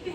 အဒိ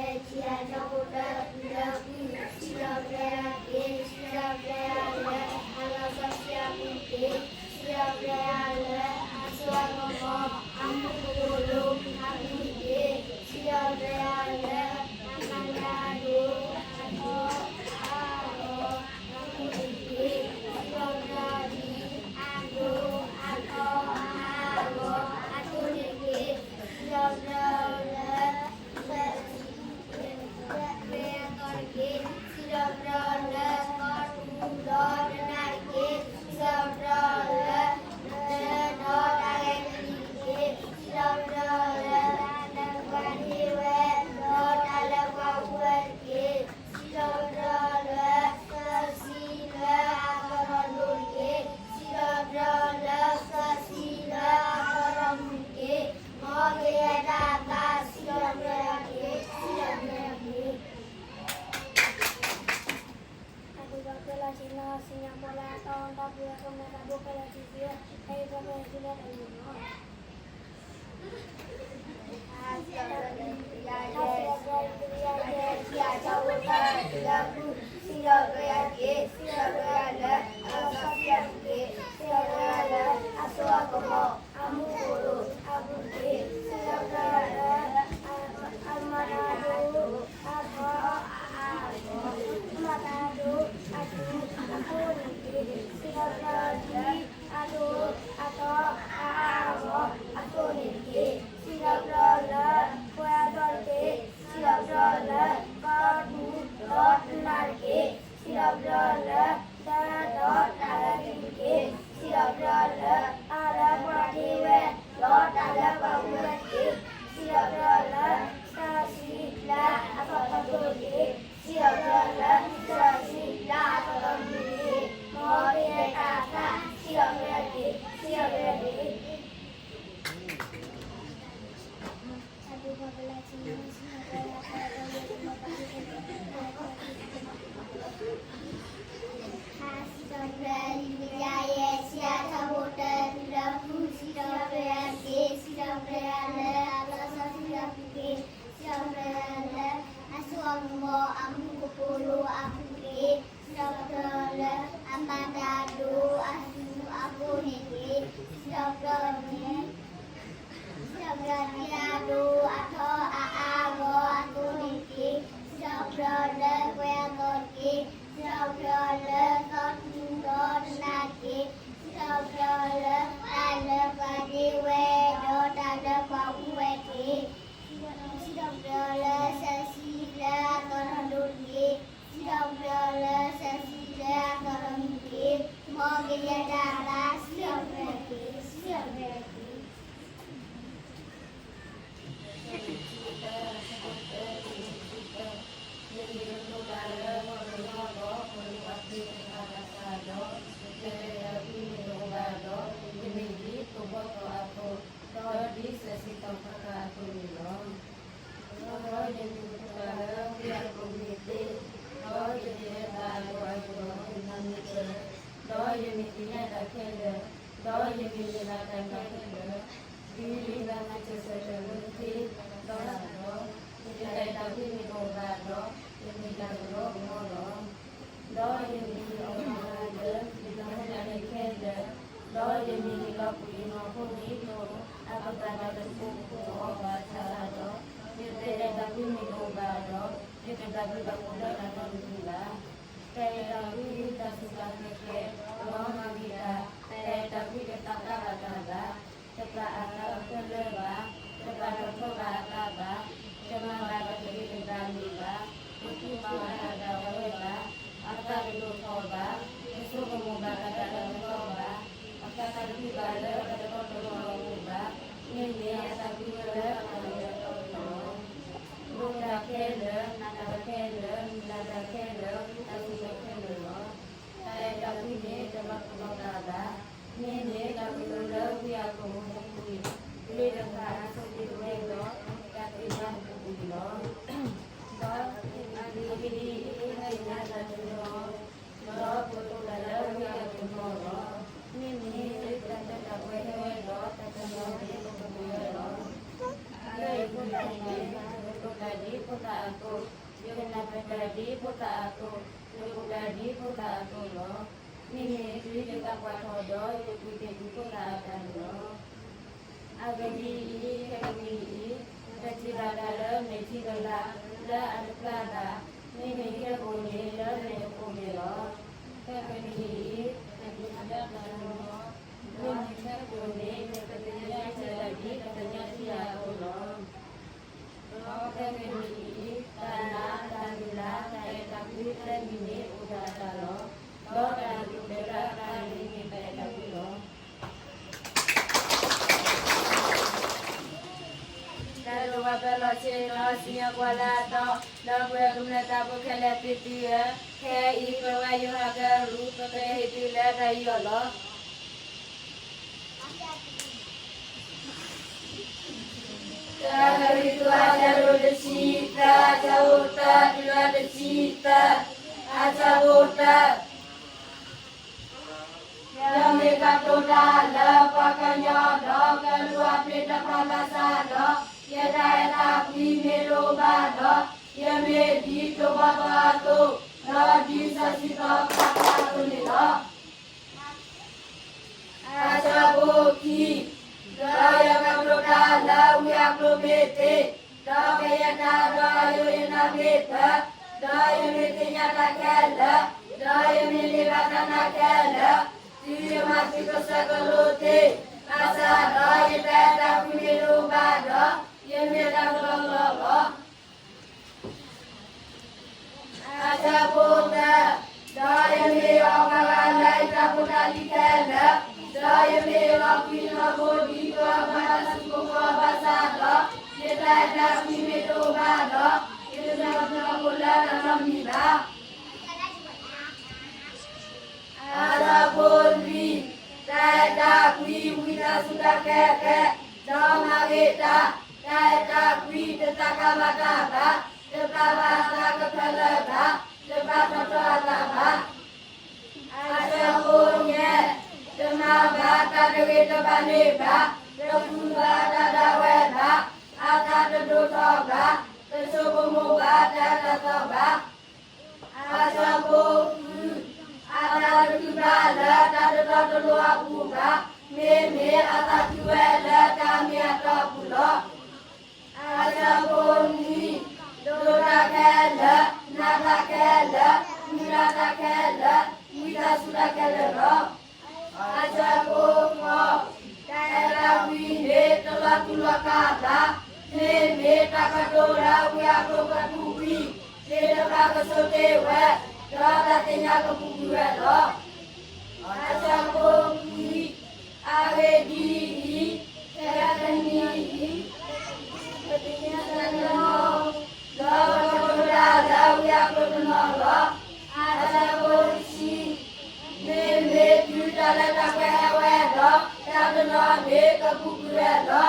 အသီ အအါအဂီၤ အသိးန့ၣ်တက့ၢ်. စံးထီၣ်ပတြၢၤလၢ ပှဲၤအသီတက့ၢ်. စံးထီၣ်ပတြၢၤလၢ ကီၢ်ဒူ ဒီတနၤတက့ၢ်. စံးထီၣ်ပတြၢၤလၢ တၢ်ဒီးတၢ်လၢကလံၤတက့ၢ်. စံးထီၣ်ပတြၢၤလၢ တၢ်လၢပှၤဒ့ဝဲ ဒီးတၢ်လၢပှၤအူဝဲတက့ၢ်. စံးထီၣ်ပတြၢၤလၢ စီဆှံလၢအသီထီၣ်ဒိၣ်တက့ၢ်. စံးထီၣ်ပတြၢၤလၢ စီဆှံလၢအသီထီၣ်ဒိၣ်တက့ၢ်. မ်ကယဲၢ်တၢ်သး စံးထီၣ်ပတြၢၤတက့ၢ်. စံးထီၣ်ပတြၢၤတက့ၢ်. စံးထီၣ်ပတြၢၤ လံာ်ပယၤယဲၢ်ဆံ အဆၢဖိတၢ တုၤလၢဃု. စံးထီၣ်ပတြၢၤတက့ၢ်. စံးထီၣ်ပတြၢၤလၢ အလီၤစီဆှံအပူၤတက့ၢ်. စံးထီၣ်ပတြၢၤလၢ အစိအကမီၤ အမူကပိာ်လိၤအပူၤတက့ၢ်. စံးထီၣ်ပတြၢၤလၢ အမၤတၢ်ဒိၣ်အဆူၣ်အကိၢ်န့ၣ်တက့ၢ်. စံးထီၣ်ပတြၢၤ စံးထီၣ်ပတြၢၤ ဒ်အဒိအထီအအါအဂီၢ်အသိးန့ၣ်တက့ၢ်. စံးထီၣ်ပတြၢၤလၢ ပှဲၤအသီတက့ၢ်. စံးထီၣ်ပတြၢၤလၢ သီတူဒီတနၤတက့ၢ်. စံးထီၣ်ပတြၢၤလၢ တၢ်လၢပှၤဒ့ဝဲ ဒီးတၢ်လၢပှၤအူဝဲတက့ၢ်. စံးထီၣ်ပတြၢၤလၢ စီဆှံလၢအသီထီၣ်ဒိၣ်တက့ၢ်. စံးထီၣ်ပတြၢၤလၢ စီဆှံလၢအသီထီၣ်ဒိၣ်တက့ၢ်. မ်ကယဲၢ်တၢ်သး စံးထီၣ်ပတြၢၤတက့ၢ်. စံးထီၣ်ပတြၢၤတက့ၢ်. ဒီးယမ့ၢ်တၢ်လၢဝံအကျိၤမ့ၢ်သ့, ဒီးယမ့ၢ်တၢ်လၢဝံအကျိၤမ့ၢ်သ့, ဒီးယမ့ၢ်တၢ်လၢဝံအကျိၤမ့ၢ်သ့, ဒီးယမ့ၢ်တၢ်လၢဝံအကျိၤမ့ၢ်သ့, ဒီးတကိးကိးအီၤဘၣ်ဆၣ်ဒီး, ယတၢ်အဲၣ်တၢ်ကွံမ့ၢ်တအိၣ်ဘၣ်ဒီး, ယတဘၣ်ဘျုးဘၣ်ဖှိၣ်လၢတၢ်နီတမံၤဘၣ်. တၢ်အဲၣ်တၢ်ကွံတၢ်စူၢ်တၢ်နာ်ခဲကဲ, ဒီးမၤဂ့ၤတၢ်, တၢ်အဲၣ်တၢ်ကွံတသးကါဘၣ်တၢ်ဘၣ်, တပာ်အသးအဖၢလၢဘၣ်, တပာ်ထီၣ်ထီဘၣ်အသးဘၣ်, တမၤဘၣ်တၢ်ဂ့ၤတၢ်ဘၣ်န့ၣ်ဘၣ်, တဃုမၤဘၣ်တၢ်ဒၣ်ဝဲဘၣ်, အသးတဒိၣ်ထီၣ်ဘၣ်, တဆိကမိၣ်ဘၣ်တၢ်လၢအကတီၢ်ဘၣ်, အသးတတုၤဘၣ်လၢတၢ်တတီတလိၤအပူၤဘၣ်, မ့မ့ၢ်အသးကွံဝဲလၢတၢ်လၢအတီအလိၤလီၤ. ဒိးတၢ်ခဲလၢာ်, နာ်တၢ်ခဲလၢာ်, မုၢ်လၢ်တၢ်ခဲလၢာ်, တၢ်စူၢ်တၢ်ခဲလၢာ်လီၤ. တၢ်အဲၣ်တၢ်ကွံန့ၣ် တလီၤပလိာ်သးဘၣ်, မ့မ့ၢ်တၢ်ကရၢလၢဝံအကမူၣ်ပူၤ, လ့တဖၣ်ဆိးက့ၤဝဲဒီး တၢ်သ့ၣ်ညါပူၤန့ၣ်လီၤ. ဒီးအဂ့ၢ်ဒ်အံၤ, ပသ့ၣ်ညါတၢ်တနီၤ, ဒီးပကတိၤတၢ်လၢဝံအကမူၣ်လီၤ. မ့မ့ၢ်တၢ်တၢ်ပှဲၤဟဲဝဲဒီး တၢ်တနီၤန့ၣ်ပကမၤဝဲလီၤ. လၢယဖိတၢ်န့ၣ်, ယကတိၤတၢ်ဒ်ဖိသၣ်အသိး, ယကနၢ်ပၢၢ်တၢ်ဒ်ဖိသၣ်အသိး, ယကတိၤတၢ်ဒ်ဖိသၣ်အသိးလီၤ. မ့မ့ၢ်တုၤယသးပှၢ်ထီၣ်ဒီး ယကွံာ်တ့ၢ်ကွံာ်ဖိသၣ်အတၢ်န့ၣ်လီၤ. အဂ့ၢ်ဒ်အံၤ, ခဲကနံၣ်အံၤ, ပထံၣ်ဘၣ်တၢ်လၢမဲာ်ထံကလၤ လၢအတဖျါဘၣ်, မ့မ့ၢ်ခဲကိာ်န့ၣ် လၢမဲာ်တကိးမဲာ်လီၤ. ခဲကနံၣ်အံၤ, ပထံၣ်ဘၣ်တၢ်လၢ မ့မ့ၢ်ခဲကိာ်န့ၣ် ပသ့ၣ်ညါတၢ်ဒ်ပသ့ၣ်ညါထံအသိးလီၤ. ဒီးခဲကနံၣ်အံၤ, တၢ်နာ်, တၢ်မုၢ်လၢ်, တၢ်အဲၣ်တၢ်ကွံ သၢမံၤန့ၣ်အိၣ်ဒၣ်တၢ်လီၤ. ဒီးတၢ်ဒိၣ်ကတၢၢ်လၢအသးန့ၣ်မ့ၢ်တၢ်အဲၣ်တၢ်ကွံလီၤ. တၢ်ဒိၣ်ဝဲဖဲလီၤဆ့ဒီး စံၣ်ညီၣ်ကွီၢ်လၢအတီ, ဒီပုၢ်ဝဲၢ်ကမျၢၢ်သးဘိခဲလၢာ်သ့ၣ်သုဧၢ, ခဲအံၤပဝဲယိၤဟၣ်ကရူၢ် ပကဟ့ၣ်သုလၢတၢ်ယူးယီၣ်လီၤ. တၢ်ကရံၣ်သူး အဆၢဒိၣ်တဆံသၢ, အဆၢဖိတၢတုၤလၢတဆံသၢ, အဆၢဖိတၢ ယမ့ၢ်ကတိၤတၢ်လၢပှၤကညီဒီးကလူးအပျ့ၤတဖၣ်ဘၣ်ဆၣ်ဒီး, ယတၢ်အဲၣ်တၢ်ကွံမ့ၢ်တအိၣ်ဘၣ်ဒီး, ယမ့ၢ်ဒ်တိၢ်ဘီသီအသိး, ဒီးဒ်စီၤစံၤသီဖးဖျါအသိးန့ၣ်လီၤ. အဆၢဖိခံ, ဒီးယကတိၤတၢ်လၢဝံအကျိၤမ့ၢ်သ့, ဒီးကယဲၢ်တၢ်ဒီးယိာ်ယနၢ်မ့ၢ်ပၢၢ်, ဒီးယမ့ၢ်သ့ၣ်ညါတၢ်ခဲလၢာ်, ဒီးယမ့ၢ်န့ၢ်ဘၣ်တၢ်နာ်ခဲလၢာ်, တုၤယမၤသုးကစၢၢ်ကလိသ့, ဘၣ်ဆၣ်ဒီးယတၢ်အဲၣ်တၢ်ကွံမ့ၢ်တအိၣ်ဘၣ်ဒီး, ယမ့ၢ်တၢ်ကလီကလီလီၤ. အဆၢဖိသၢ, ဒီးယမ့ၢ်အီၣ်ပှၤဂၤလၢယတၢ်ဖိတၢ်လံၤခဲလၢာ်, ဒီးယမ့ၢ်လီၤကွံလီၤဘိဒ်သိအဘၣ်တၢ်စုကဝဲၤဘၣ်ဆၣ်ဒီး, ယတၢ်အဲၣ်တၢ်ကွံမ့ၢ်တအိၣ်ဘၣ်ဒီး, ယတဘၣ်ဘျုးဘၣ်ဖှိၣ်လၢတၢ်နီတမံၤဘၣ်. အဆၢဖိလွံၢ်, တၢ်အဲၣ်တၢ်ကွံဝံသးစူၤတၢ်ခဲကဲ, ဒီးမၤဂ့ၤတၢ်, တၢ်အဲၣ်တၢ်ကွံတသးကါဘၣ်တၢ်ဘၣ်, တပာ်ဘၣ်အသးကဖၢလၢဘၣ်, တပာ်ထီၣ်ထီအသးဘၣ်. အဆၢဖိယဲၢ်, တမၤဘၣ်တၢ်တဂ့ၤတဘၣ်န့ၣ်ဘၣ်, တဃုဘၣ်တၢ်ဒၣ်ဝဲဘၣ်, အသးတဒိၣ်ထီၣ်ဘၣ်, တဆိကမိၣ်ဘၣ်တၢ်အၢတၢ်သီဘၣ်. အဆၢဖိဃု, အသးတတုၤဘၣ်လၢတၢ်တတီတလိၤအပူၤဘၣ်, မ့မ့ၢ်အသးတုၤဝဲလၢတၢ်မ့ၢ်အတီအပူၤလီၤ. အဆၢဖိနွံ, ဒိးတၢ်ခဲလၢာ်, နာ်တၢ်ခဲလၢာ်, မုၢ်လၢ်တၢ်ခဲလၢာ်, ဝံသးစူၤတၢ်ခဲလၢာ်လီၤ. အဆၢဖိဃိး, တၢ်အဲၣ်တၢ်ကွံန့ၣ် တလီၤတူာ်လီၤကာ်ဘၣ်, မ့မ့ၢ်တၢ်ကတိၤလၢဝံအကျိၤကပူၤကွံာ်, သ့ၣ်တဖၣ်ကဆိးက့ၤဝဲ, ဒီးတၢ်သ့ၣ်ညါကပူၤကွံာ်ဝဲလီၤ. အဆၢဖိခွံ, အဂ့ၢ်ဒ်အံၤ, ခဲကနံၣ်အံၤ, ပသ့ၣ်ညါတၢ်တနီၤ, ဒီးပကတိၤတၢ်လၢဝံအကျိၤတနီၤလီၤ. အဆၢဖိတဆံ, မ့မ့ၢ်တုၤတၢ်လၢတၢ်ပှဲၤဟဲဝဲဒီး, တၢ်တနီၤန့ၣ်ကပူၤကွံာ်ဝဲလီၤ.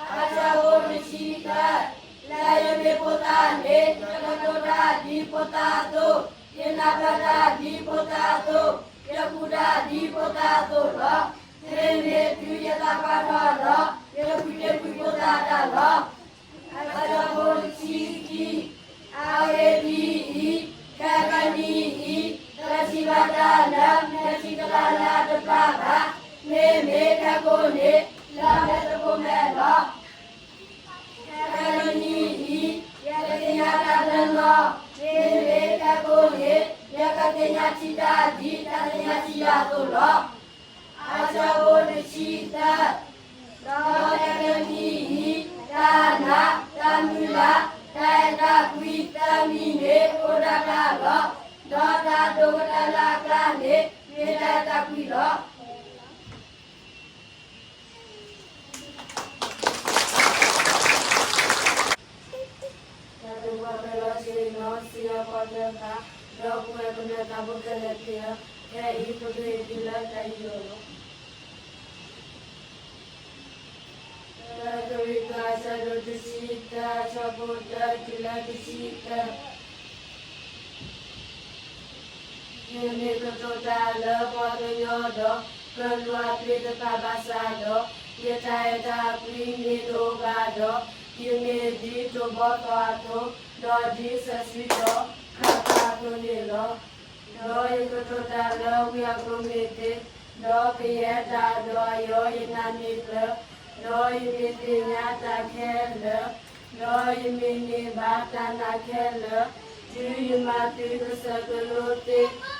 အဆၢဖိတဆံတၢ, လၢယမ့ၢ်ဖိသၣ်န့ၣ်, ယကတိၤတၢ်ဒ်ဖိသၣ်အသိး, ယနၢ်ပၢၢ်တၢ်ဒ်ဖိသၣ်အသိး, ယကူၣ်တၢ်ဒ်ဖိသၣ်အသိးလီၤ. မ့မ့ၢ်တုၤယသးပှၢ်ထီၣ်ဒီး, ယကကွံာ်တ့ၢ်ကွံာ်ဖိသၣ်အတၢ်လီၤ. အဆၢဖိတဆံခံ, အဂ့ၢ်ဒ်အံၤ, ခဲကနံၣ်အံၤ, ပထံၣ်ဘၣ်တၢ်လၢမဲာ်ထံကလၤလၢအတဖျါဘၣ်, မ့မ့ၢ်ခဲကိာ်န့ၣ်, လၢမဲာ်တကိးမဲာ်လီၤ. သ့ၣ်ညါထံတၢ်ဒ်တၢ်သ့ၣ်ညါထံယွၤအသိးလီၤ. အဆၢဖိတဆံသၢ, ဒီးခဲကနံၣ်အံၤ တၢ်နာ် တၢ်မုၢ်လၢ် တၢ်အဲၣ်တၢ်ကွံ သၢမံၤန့ၣ် အိၣ်ဒၣ်တၢ်လီၤ. ဒီးတၢ်ဒိၣ်ကတၢၢ်လၢအကျါန့ၣ် မ့ၢ်တၢ်အဲၣ်တၢ်ကွံလီၤ. တၢ်ဒိၣ်ပှၤကလီၤဆ့ၣ်နီၤ စံၣ်ညီၣ်ကွီၢ်တဖၣ်, ဒီပုၢ်ဝဲၢ်ကမျၢၢ်သးဖိခဲလၢာ်သ့ၣ်ဧၢ, ခဲအံၤပကဟ့ၣ်သုလၢတၢ်အံၤလီၤ. တၢ ကရံၣ်သူး အဆၢဒိၣ်တဆံတၢ အဆၢဖိတၢတုၤလၢတဆံသၢ. ယမ့ၢ်ကတိၤတၢ်လၢပှၤကညီဒီး ကလူးအပျ့ၤတဖၣ်ဘၣ်ဆၣ်ဒီး, ယတၢ်အဲၣ်တၢ်ကွံမ့ၢ်တအိၣ်ဘၣ်ဒီး, ယမ့ၢ်ဒ်တိၢ်ဘီသီအသိး, ဒီးဒ်စဲးစံးထီၣ်ခါခါအသိးန့ၣ်လီၤ. ဒီးယကတိၤတၢ်လၢဝံအကျိၤမ့ၢ်သ့, ဒီးကယဲၢ်တၢ်ဒီးအယီၢ်ယနၢ်မ့ၢ်ကျၢၤ, ဒီးယမ့ၢ်သ့ၣ်ညါတၢ်ခဲလၢာ်, ဒီးယမ့ၢ်န့ၢ်ဘၣ်တၢ်နာ်ခဲလၢာ်, တုၤယမၤသုကစၢၢ်ကလိသ့,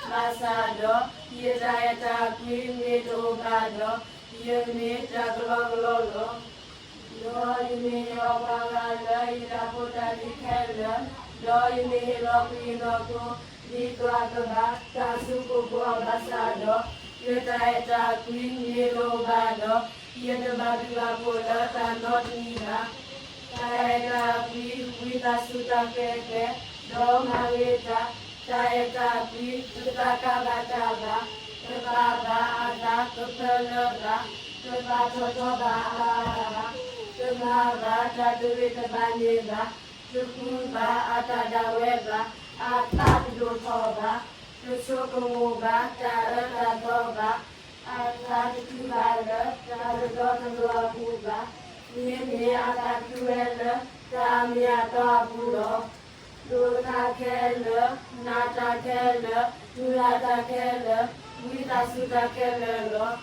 ဘၣ်ဆၣ်ဒီး, ယတၢ်အဲၣ်တၢ်ကွံမ့ၢ်တအိၣ်ဘၣ်ဒီး, ယမ့ၢ်တၢ်ကလီကလီလီၤ. ဒီးယမ့ၢ်ဟ့ၣ်အီၣ်ပှၤဂၤလၢယတၢ်ဖိတၢ်လံၤခဲလၢာ်, ဒီးယမ့ၢ်ဟ့ၣ်လီၤကွံယနီၢ်ခိ, ဒ်သိးအကဘၣ်တၢ်ဆိကမိၣ်ဘၣ်ဆၣ်ဒီး, ယတၢ်အဲၣ်တၢ်ကွံမ့ၢ်တအိၣ်ဘၣ်ဒီး, ယတဘၣ်ဘျုးဘၣ်ဖှိၣ်လၢတၢ်နီတမံၤဘၣ်. တၢ်အဲၣ်တၢ်ကွံဝံသးစူၤတၢ်ကဲကဲ, ဒီးမၤဂ့ၤတၢ်, တၢ်အဲၣ်တၢ်ကွံတသးကါဘၣ်တၢ်ဘၣ်, တပာ်ဘၣ်အသးကဖၢလၢဘၣ်, တပာ်ထီၣ်ထီဘၣ်အသးဘၣ်, တမၤဘၣ်တၢ်တရံးတဘၣ်န့ၣ်ဘၣ်, တဃုဘၣ်အတၢ်ဒၣ်ဝဲဘၣ်, အသးတဒိၣ်ထီၣ်ဘၣ်, တဆိကမိၣ်ဘၣ်တၢ်အၢတၢ်သီဘၣ်, အသးတတုၤဘၣ်လၢတၢ်တတီတလိၤအပူၤဘၣ်, မ့မ့ၢ်အသးခုဝဲလၢတၢ်အမ့ၢ်အတီအပူၤလီၤ. ဒိးတၢ်ခဲလၢာ်, နာ်တၢ်ခဲလၢာ်, မုၢ်လၢ်တၢ်ခဲလၢာ်, ဝံသးစူၤတၢ်ခဲလၢာ်လီၤ. တၢ်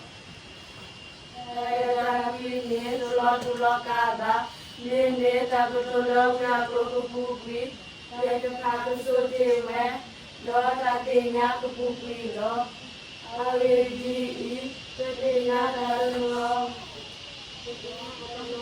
အဲၣ်တၢ်ကွံန့ၣ် တလီၤတူာ်လီၤကာ်ဘၣ်, မ့မ့ၢ်တၢ်ကတိၤလၢဝံအကျိၤကပူၤကွံာ်, တၢ်တဖၣ်ကဆိၣ်တ့ၢ်ဝဲ, ဒီးတၢ်သ့ၣ်ညါကပူၤကွံာ်လီၤ. အဂ့ၢ်ဒ်အံၤ, ပသ့ၣ်ညါတၢ်တနီၤ, ပကတိၤ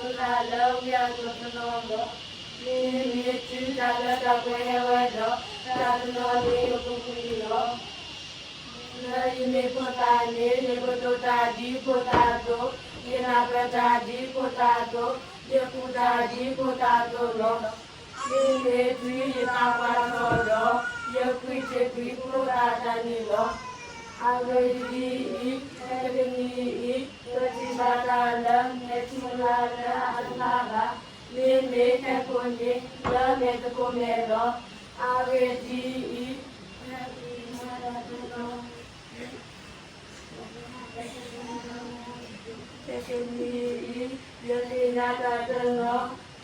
တၢ်လၢဝံအကျိၤတနီၤလီၤ. မ့မ့ၢ်တုၤတၢ်လၢတၢ်ပှဲၤဟဲဝဲဒီး, တၢ်တနီၤန့ၣ်ကပူၤကွံာ်လီၤ. လၢယမ့ၢ်ဖိသၣ်န့ၣ်, ယကတိၤတၢ်ဒ်ဖိသၣ်အသိး, ယနၢ်ပၢၢ်တၢ်ဒ်ဖိသၣ်အသိး, ယကူၣ်တၢ်ဒ်ဖိသၣ်အသိးလီၤ. မ့မ့ၢ်တုၤယသးပှၢ်ထီၣ်ဒီး, ယကွၢ်တ့ၢ်ကွံာ်ဖိသၣ်တၢ်န့ၣ်လီၤ. အဂ့ၢ်ဒ်အံၤ, ခဲကနံၣ်အံၤ, ပထံၣ်ဘၣ်တၢ်လၢမဲာ်ထံလါလၢအတဖၣ်ဘၣ်, မ့မ့ၢ်ခဲကိာ်န့ၣ် လၢမဲာ်သကိးမဲာ်လီၤ. အဂ့ၢ်ဒ်အံၤ, ခဲကနံၣ်အံၤ, ယသ့ၣ်ညါတၢ်တနီၤ,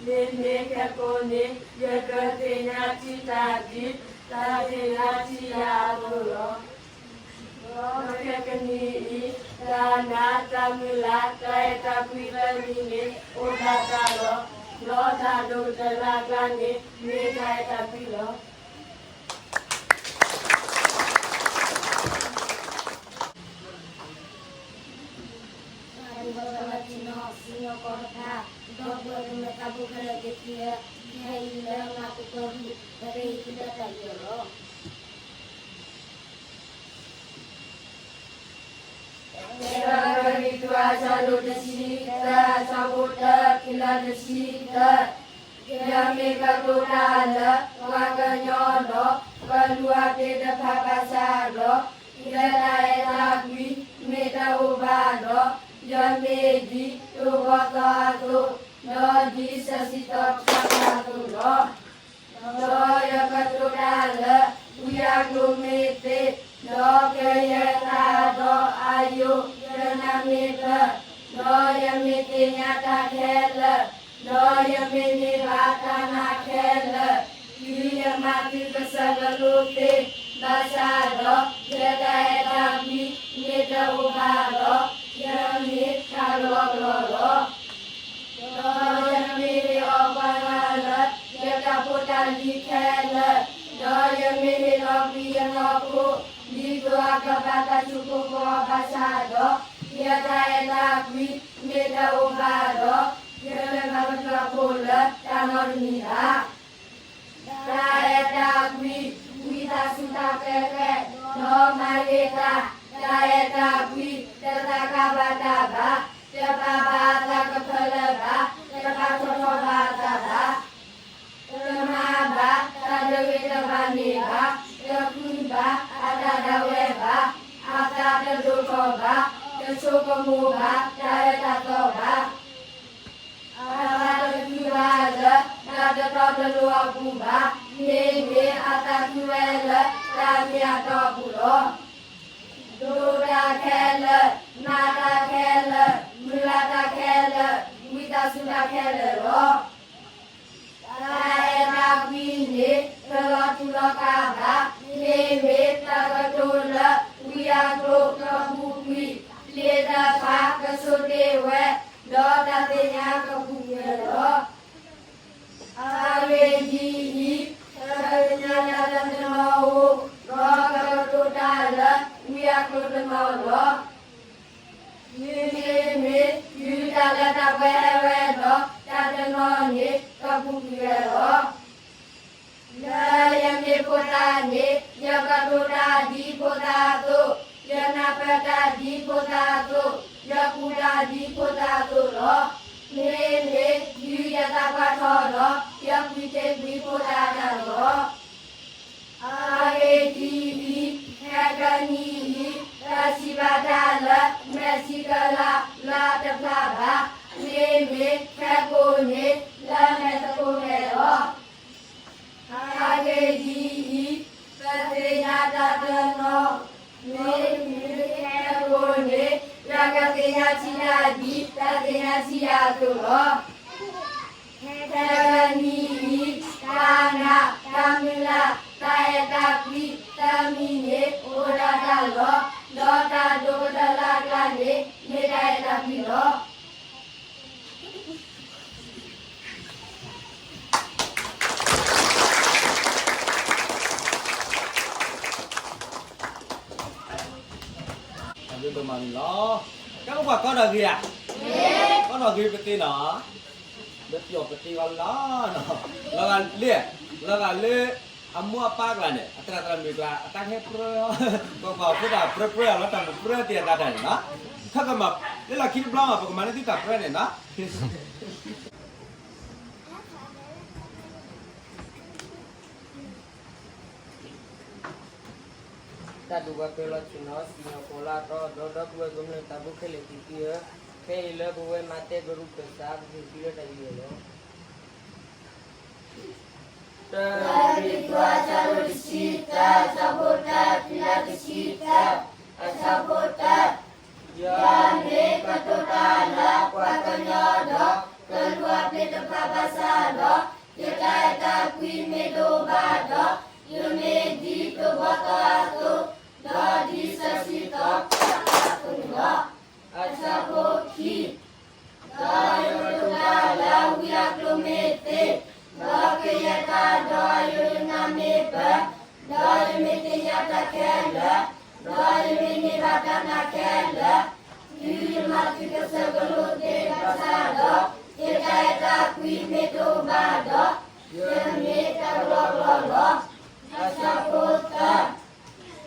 မ့မ့ၢ်ခဲကိာ်န့ၣ် ယကသ့ၣ်ညါထံတၢ်ဒ် တၢ်သ့ၣ်ညါထံယၤအသိးလီၤ. ဒီးခဲကနံၣ်အံၤ, တၢ်နာ်, တၢ်မုၢ်လၢ်, တၢ်အဲၣ်တၢ်ကွံသၢမံၤန့ၣ် အိၣ်ဒၣ်တၢ်လီၤ. ဒီးတၢ်ဒိၣ်ကတၢၢ်လၢအကျါန့ၣ် မ့ၢ်တၢ်အဲၣ်တၢ်ကွံလီၤ. တၢ်ဒိၣ်ပှၤကလီၤဆ့ၣ်နီၤ စံၣ်ညီၣ်ကွီၢ်တဖၣ်, ဒီပုၢ်ဝဲၢ်ကမျၢၢ်သးဖိခဲလၢာ်သ့ၣ်ဧၢ, ခဲအံၤလၢမၤသကိးဒံး ပကဟ့ၣ်သုတၢ်သးဝံၣ်အီၤလီၤ. တၢ ကရံၣ်သူး အဆၢဒိၣ်တဆံသၢ အဆၢဖိတၢတုၤလၢတဆံသၢ. ယမ့ၢ်ကတိၤတၢ်လၢပှၤကညီဒီး ပလူၤအပျ့ၤတဖၣ်ဘၣ်ဆၣ်ဒီး, ယတၢ်အဲၣ်တၢ်ကွံမ့ၢ်တအိၣ်ဘၣ်ဒီး, ယမ့ၢ်ဒ်တိၢ်ဘီသီအသိး, ဒီးဒ်စဲးစံးထီၣ်ခါခါအသိးလီၤ. ဒီးယကတိၤတၢ်လၢဝံအကျိၤမ့ၢ်သ့, ဒီးကယဲၢ်တၢ်ဒီးအယိာ်ယနၢ်မ့ၢ်ကျၢၤ, ဒီးယမ့ၢ်သ့ၣ်ညါတၢ်ခဲလၢာ်, ဒီးယမ့ၢ်န့ၢ်ဘၣ်တၢ်နာ်ခဲလၢာ်, တုၤယမၤသုကစၢၢ်ကလိသ့, ဘၣ်ဆၣ်ဒီးယတၢ်အဲၣ်တၢ်ကွံမ့ၢ်တအိၣ်ဘၣ်ဒီး, ယမ့ၢ်တၢ်ကလီကလီလီၤ. ဒီးယမ့ၢ်ဟ့ၣ်အီၣ်ပှၤဂၤလၢယတၢ်ဖိတၢ်လံၤခဲလၢာ်, ဒီးယမ့ၢ်ဟ့ၣ်လီၤကွံာ်ယနီၢ်ခိ, ဒ်သိးအကဘၣ်တၢ်ဆိကမိၣ်ဘၣ်ဆၣ်ဒီး, ယတၢ်အဲၣ်တၢ်ကွံမ့ၢ်တအိၣ်ဘၣ်ဒီး, ယတဘၣ်ပျၢ်ဖိလၢတၢ်နီတမံၤဘၣ်. တၢ်အဲၣ်တၢ်ကွံ ဝံသးစူၤတၢ်ဃဲၤဃဲၤ, ဒီးမၤဂ့ၤတၢ်, တၢ်အဲၣ်တၢ်ကွံ တသးကါဘၣ်တၢ်ဘၣ်, တပာ်ဘၣ်အသးကဖၢလၢဘၣ်, တပာ်ထီၣ်ထီဘၣ်အသးဘၣ်. တမၤဘၣ်တၢ်တဂ့ၤတဘၣ်န့ၣ်ဘၣ်, တဃုဘၣ်အတၢ်ဒၣ်ဝဲဘၣ်, အသးတဒိၣ်ထီၣ်ဘၣ်, တဆိကမိၣ်ဘၣ်တၢ်အၢတၢ်သီဘၣ်. အသးတဃုဘၣ်လၢတၢ်တတီတလိၤအပူၤဘၣ်, မ့မ့ၢ်အသးဃုဝဲလၢတၢ်မ့ၢ်အတီအပူၤလီၤ. ဒိးတၢ်ခဲလၢာ်, မၤတၢ်ခဲလၢာ်, မုၢ်လၢ်တၢ်ခဲလၢာ်, ဝံသးစူၤတၢ်ခဲလၢာ်လီၤ. တၢ်အဲၣ်တၢ်ကွံန့ၣ် တလီၤတူာ်လီၤကာ်ဘၣ်, မ့မ့ၢ်တၢ်ကတိၤလၢဝံအကျိာ်ကပူၤကွံာ်, လံာ်တဖၣ်ကဆိၣ်တ့ၢ်ဝဲ, ဒီးတၢ်သ့ၣ်ညါကပူၤကွံာ်လီၤ. အဂ့ၢ်ဒ်အံၤ, ပသ့ၣ်ညါတၢ်လၢတနီၤဧိၤ, ဒီးကကတိၤတၢ်လၢဝံအကျိာ်တနီၤလီၤ. မ့မ့ၢ်တုၤတၢ်လၢတၢ်ပှဲၤဟဲဝဲဒီး, တၢ်တနီၤန့ၣ်ကပူၤကွံာ်ဝဲလီၤ. လၢယမ့ၢ်ဖိသၣ်န့ၣ်, ယကတိၤတၢ်ဒ်ဖိသၣ်အသိး, ယနၢ်ပၢၢ်တၢ်ဒ်ဖိသၣ်အသိး, ယကူၣ်တၢ်ဒ်ဖိသၣ်အသိးလီၤ. မ့မ့ၢ်တုၤယသးပှၢ်ထီၣ်ဒီး, ယကွံာ်တ့ၢ်ကွံာ်ဖိသၣ်တၢ်လီၤ. အဂ့ၢ်ဒ်အံၤ, ခဲကနံၣ်အံၤ, ပစံးဘၣ်တၢ်လၢမဲာ်ဆံးကလးလၢအတဖျါဘၣ်, မ့မ့ၢ်ခဲကိာ်န့ၣ်လၢမဲာ်သကိးမဲာ်လီၤ. အဂ့ၢ်ဒ်အံၤ, ပသ့ၣ်ညါတၢ်တနီၤ, မ့မ့ၢ်ခဲကိာ်န့ၣ်, ယကသ့ၣ်ညါထံတၢ်ဒ်တၢ်သ့ၣ်ညါထံယၤအသိးလီၤ. ခဲကနံၣ်အံၤ, တၢ်နာ်, တၢ်မုၢ်လၢ်, တၢ်အဲၣ်တၢ်ကွံ, တၢ်မံၤန့ၣ်အိၣ်ဒၣ်တၢ်လီၤ. ဒီးတၢ်ဒိၣ်ကတၢၢ်လၢအကျါန့ၣ် မ့ၢ်တၢ်အဲၣ်တၢ်ကွံလီၤ. တၢ်ဘျုးဒိၣ်မးန့ၣ်လီၤ. တၢ်အိၣ်ပှၤကီၢ်ဒီးဂ့ၤဧါ, ကီၢ်ဒီးဂ့ၤပသ့နီၤ, လၢပျီၣ်ပသ့ဂီၢ်လီၤ. လီၤဂာ်လၢ, လီၤဂာ်လၢအမိၢ်အပၢ်ကျါန့ၣ် အသရၣ်သရၣ်မုၣ်ကျါ အတၢ်ဟဲပြၢ, ပှၤပှၤဖိတၢ်ပြၢပြၢအလီၤ တၢ်မုၣ်ပြၢတ့ၢ်အသးတၢ်န့ၣ်နီၤ. ခီကမၤ, လၢလီၢ်ခံတဘျီမး ပကမၤန့ၢ်သုတၢ်ပြၢန့ၣ်နီၤ. တၢ်ဒုးဝဲပၢလီၤဆ့ၣ်နီၤ စံၣ်ညီၣ်ကွီၢ်လၢအတီဒီး ဒီပုၢ်ဝဲၢ်ကမျၢၢ်သးဘိခဲလၢာ်သ့ၣ်သုဧၢ, ခဲအံၤလၢပဝဲမၤတဲကရူၢ်ကစၢ် ပကဟ့ၣ်သုလၢတၢ်ဂ့ၢ်လီၤ. တၢ်တံၤကွၢ် အဆၢဒိၣ်တဆံသၢ အဆၢဖိတၢ တုၤလၢတဆံသၢ, အဆၢဖိတၢ, ယမ့ၢ်ကတိၤတၢ်လၢပှၤကညီဒီး ကလူးအပျ့ၤတဖၣ်ဘၣ်ဆၣ်ဒီး, ယတၢ်အဲၣ်တၢ်ကွံမ့ၢ်တအိၣ်ဘၣ်ဒီး, ယမ့ၢ်ဒ်သိးဘီသီအသိး, ဒီးဒ်စီဆှံသီခါအသိးန့ၣ်လီၤ. အဆၢဖိခံ, ဒီးယကတိၤတၢ်လၢဝံအကျိၤမ့ၢ်သ့, ဒီးကယဲၢ်တၢ်ဒီးယိယနၢ်မ့ၢ်ပၢၢ်, ဒီးယမ့ၢ်သ့ၣ်ညါတၢ်ခဲလၢာ်, ဒီးယမ့ၢ်န့ၢ်ဘၣ်တၢ်နာ်ခဲလၢာ်, တုၤယမၤသုတစၢၢ်ကလိသ့ဘၣ်ဆၣ်ဒီး, ယတၢ်အဲၣ်တၢ်ကွံမ့ၢ်တအိၣ်ဘၣ်ဒီး, ယမ့ၢ်တၢ်ကလီကလီလီၤ. အဆၢဖိသၢ,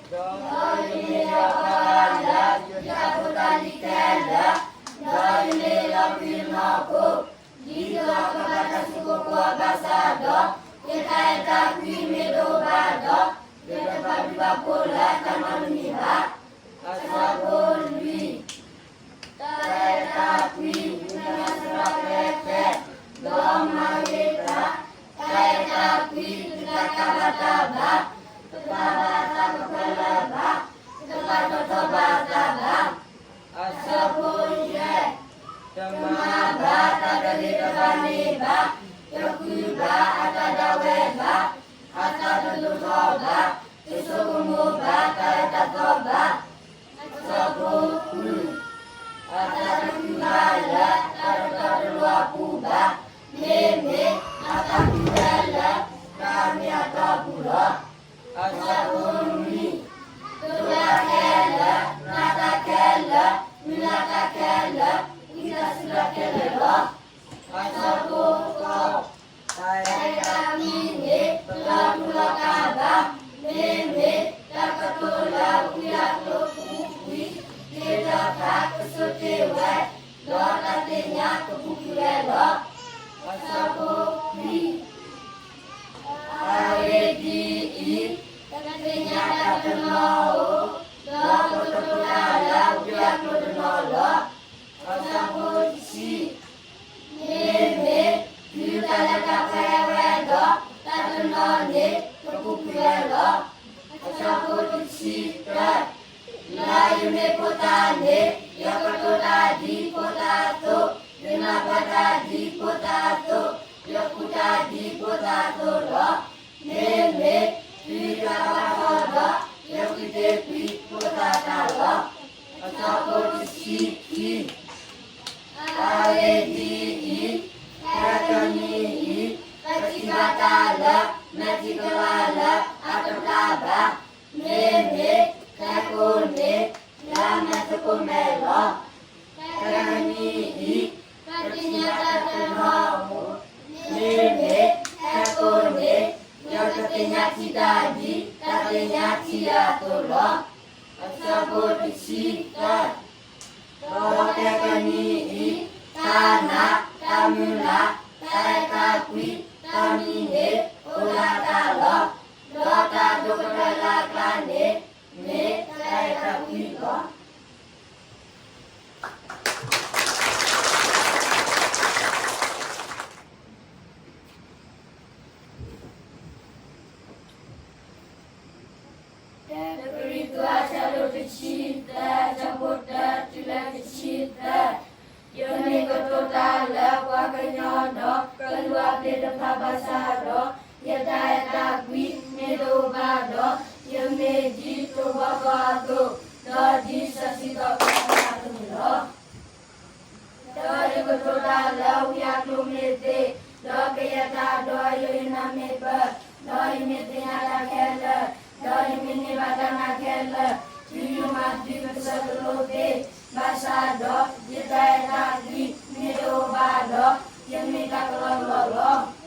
ဒီးယမ့ၢ်ယွၤအပှၤလၢ ယတၢ်ဖိတၢ်လံၤခဲလၢာ်, ဒီးယမ့ၢ်လီၤကွံနီၢ်ခိ, ဒ်သိးအကဘၣ်တၢ်ဆိကမိၣ်ဘၣ်ဆၣ်ဒီး, ယတၢ်အဲၣ်တၢ်ကွံမ့ၢ်တအိၣ်ဘၣ်ဒီး, ယတဘၣ်ဘျုးဘၣ်ဖှိၣ်လၢတၢ်နီတမံၤဘၣ်. အဆၢဖိလွံၢ်, တၢ်အဲၣ်တၢ်ကွံ မ့ၢ်စရၢကရဲၣ်ကျဲၤ, ဒီးမၤဂ့ၤတၢ်, တၢ်အဲၣ်တၢ်ကွံ တသးကါဘၣ်တၢ်ဘၣ်, တပာ်ဘၣ်အသးကဖၢလၢဘၣ်, တပာ်ထီၣ်ထီဘၣ်အသးဘၣ်. အဆၢဖိယဲၢ်, တမၤဘၣ်တၢ်တဂ့ၤတဘၣ်န့ၣ်ဘၣ်, တဃုဘၣ်အတၢ်ဒၣ်ဝဲဘၣ်, အသးတဒိၣ်ထီၣ်ဘၣ်, တဆိကမိၣ်ဘၣ်တၢ်အၢတၢ်သီဘၣ်. အဆၢဖိဃု, အသးတဃုဘၣ်လၢတၢ်တတီတလိၤအပူၤဘၣ်, မ့မ့ၢ်အသးဃုဝဲလၢတၢ်မ့ၢ်အတီအပူၤလီၤ. အဆၢဖိနွံ, တလိၣ် တၢ်တနီၤအိၣ်, ဒီးကကတိၤတၢ်လၢဝံအကျိၤတနီၤလီၤ. အဆၢဖိတဆံ, မ့မ့ၢ် တုၤတၢ်လၢတၢ်ပှဲၤဟဲဝဲဒီး တၢ်တနီၤန့ၣ် ကပူၤကွံာ်ဝဲလီၤ. အဆၢဖိတဆံတၢ, လၢယမ့ၢ်ဖိသၣ်န့ၣ် ယကတိၤတၢ်ဒ်ဖိသၣ်အသိး, ယနၢ်ပၢၢ်တၢ်ဒ်ဖိသၣ်အသိး, ယကူၣ်တၢ်ဒ်ဖိသၣ်အသိးလီၤ. မ့မ့ၢ် တုၤတၢ်ဘၣ်ထီၣ်ဒီး ယကွံာ်တ့ၢ်ကွံာ်ဖိသၣ်တၢ်လီၤ. အဆၢဖိတဆံခံ, အဂ့ၢ်ဒ်အံၤ, ခဲကနံၣ်အံၤ ပထံၣ်ဘၣ်တၢ်လၢ မဲာ်ထံကလၤလၢအတဖျါဘၣ်. မ့မ့ၢ်ခဲကိာ်န့ၣ် လၢမဲာ်သကိးမဲာ်လီၤ. ခဲကနံၣ်အံၤ ပသ့ၣ်ညါတၢ်တနီၤအိၣ်, မ့မ့ၢ်ခဲကိာ်န့ၣ် ယကသ့ၣ်ညါထံၣ်တၢ်ဒ် တၢ်သ့ၣ်ညါထံၣ်ယၤအသိးလီၤ. အဆၢဖိတဆံသၢ, ဒီးခဲကနံၣ်အံၤ တၢ်နာ်, တၢ်မုၢ်လၢ်, တၢ်အဲၣ်တၢ်ကွံ, တၢ်မံန့ၣ် အိၣ်ဒၣ်တၢ်လီၤ. ဒီးတၢ်ဒိၣ်ကတၢၢ်လၢအကျါန့ၣ် မ့ၢ်တၢ်အဲၣ်တၢ်ကွံလီၤ. တၢကရံၣ်သူး အဆၢဒိၣ်တဆံသၢ, အဆၢဖိတၢတုၤလၢတဆံသၢ, ယမ့ၢ်ကတိၤတၢ်လၢပှၤကညီဒီး ကလူးအပျ့ၤတဖၣ်ဘၣ်ဆၣ်ဒီး, ယတၢ်အဲၣ်တၢ်ကွံမ့ၢ်တအိၣ်ဘၣ်ဒီး, ယမ့ၢ်ဒ်တဝီသီအသိး, ဒီးဒ်စီဆှံသီခါအသိးန့ၣ်လီၤ. ဒီးယကတိၤတၢ်လၢဝံအကျိၤမ့ၢ်သ့, ဒီးကယဲၢ်တၢ်ဒီးယနၢ်မ့ၢ်ပၢၢ်, ဒီးယမ့ၢ်သ့ၣ်ညါတၢ်ခဲလၢာ်, ဒီးယမ့ၢ်န့ၢ်ဘၣ်တၢ်နာ်ခဲလၢာ်, တုၤယမၤသုးကစၢၢ်ကလိသ့, ဘၣ်ဆၣ်ဒီးယတၢ်အဲၣ်တၢ်ကွံမ့ၢ်တအိၣ်ဘၣ်ဒီး, ယမ့ၢ်တၢ်ကလီကလီလီၤ.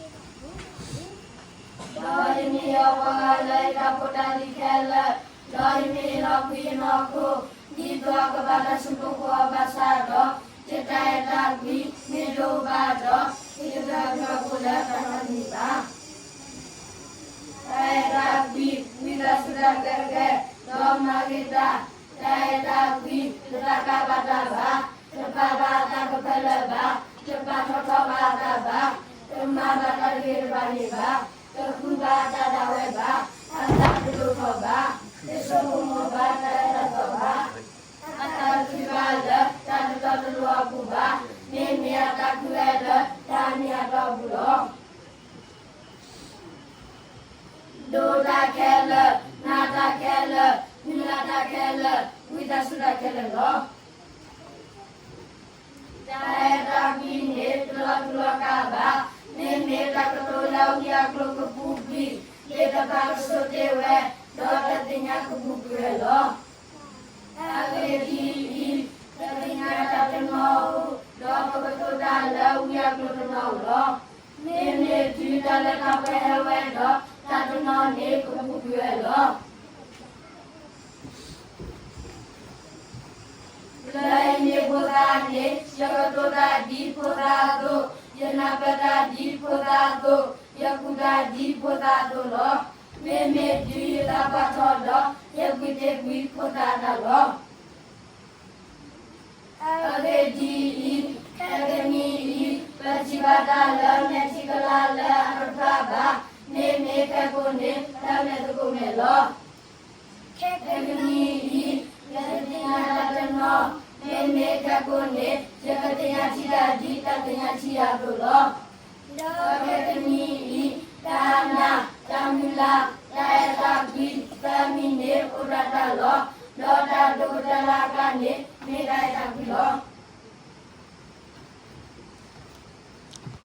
ဒီးယမ့ၢ်ဟ့ၣ်အီၤပှၤဂၤလၢယတၢ်ဖိတၢ်လံၤခဲလၢာ်, ဒီးယမ့ၢ်ဟ့ၣ်လီၤကွံာ်ယနီၢ်ခိ, ဒ်သိးအကဘၣ်တၢ်ဆူၣ်ဖိကီၢ်ဖိဘၣ်ဆၣ်ဒီး, ယတၢ်အဲၣ်တၢ်ကွံမ့ၢ်တအိၣ်ဘၣ်ဒီး, ယတကြၢးကြၢးဖိလၢတၢ်နီတမံၤဘၣ်. တၢ်အဲၣ်တၢ်ကွံ, ဝံသးစူၤတၢ်ကဲကဲ, ဒီးမၤဂ့ၤတၢ်, တၢ်အဲၣ်တၢ်ကွံ, တသးကါဘၣ်တၢ်ဘၣ်, တပာ်ဘၣ်အသးကဖၢလၢာ်ဘၣ်, တပာ်ထီၣ်ထီဘၣ်အသးဘၣ်, တမၤဘၣ်တၢ်တဂ့ၤတဘၣ်န့ၣ်ဘၣ်, တဃုဘၣ်အသးဒၣ်ဝဲဘၣ်, အသးတဒိၣ်ထီၣ်ဘၣ်, တဆိကမိၣ်ဘၣ်တၢ်အၢတၢ်သီဘၣ်, အသးတချုးဘၣ်လၢတၢ်တတီတလိၤအပူၤဘၣ်, မ့မ့ၢ်အသးခုဝဲလၢတၢ်အမံၤအတီအပူၤလီၤ. ဒိးတၢ်ခဲလၢာ်, နာ်တၢ်ခဲလၢာ်, မုၢ်လၢ်တၢ်ခဲလၢာ်, ဝံသးစူၤတၢ်ခဲလၢာ်လီၤ. တၢ်အဲၣ်တၢ်ကွံန့ၣ် တလီၤတူာ်လီၤကာ်ဘၣ်, မ့မ့ၢ်တၢ်ကတိၤလၢဝံအကျိၤကပူၤကွံာ်, သ့ၣ်တဖၣ်ကဆိးတ့ၢ်ဝဲ, ဒီးတၢ်သ့ၣ်ညါကပူၤကွံာ်ဝဲလီၤ. အဂ့ၢ်ဒ်အံၤ, ပသ့ၣ်ညါတၢ်တနီၤအိၣ်, ဒီးပကတိၤတၢ်လၢဝံအကျိၤတနီၤလီၤ. မ့မ့ၢ်တုၤတၢ်လၢတၢ်ပှဲၤဟဲဝဲဒီး, တၢ်တနီၤန့ၣ်ကပူၤကွံာ်ဝဲလီၤ. လၢယမ့ၢ်ဖိသၣ်န့ၣ်, ယကတိၤတၢ်ဒ်ဖိသၣ်အသိး, ယနၢ်ပၢၢ်တၢ်ဒ်ဖိသၣ်အသိး, ယကူၣ်တၢ်ဒ်ဖိသၣ်အသိးလီၤ. မ့မ့ၢ်တုၤယသးပှၢ်ထီၣ်ဒီး, ယကွံာ်တ့ၢ်ကွံာ်ဖိသၣ်အတၢ်လီၤ. အဂ့ၢ်ဒ်အံၤ, ခဲကနံၣ်အံၤ, ပထံၣ်ဘၣ်တၢ်လၢမဲာ်ထံကလၤလၢအတဖျါဘၣ်, မ့မ့ၢ်ခဲကိာ်န့ၣ် လၢမဲာ်သကိးမဲာ်လီၤ. ခဲကနံၣ်အံၤ, ယသ့ၣ်ညါတၢ်တနီၤ, မ့မ့ၢ်ခဲကိာ်န့ၣ် ယကသ့ၣ်ညါထံၣ်တၢ်ဒ်တၢ်သ့ၣ်ညါထံၣ်ယၤအသိးလီၤ. ဒီးခဲကနံၣ်အံၤ, တၢ်နာ်, တၢ်မုၢ်လၢ်, တၢ်အဲၣ်တၢ်ကွံ, သၢမံၤန့ၣ်အိၣ်ဒၣ်တၢ်လီၤ. ဒီးတၢ်ဒိၣ်ကတၢၢ်လၢအကျါန့ၣ် မ့ၢ်တၢ်အဲၣ်တၢ်ကွံလီၤ.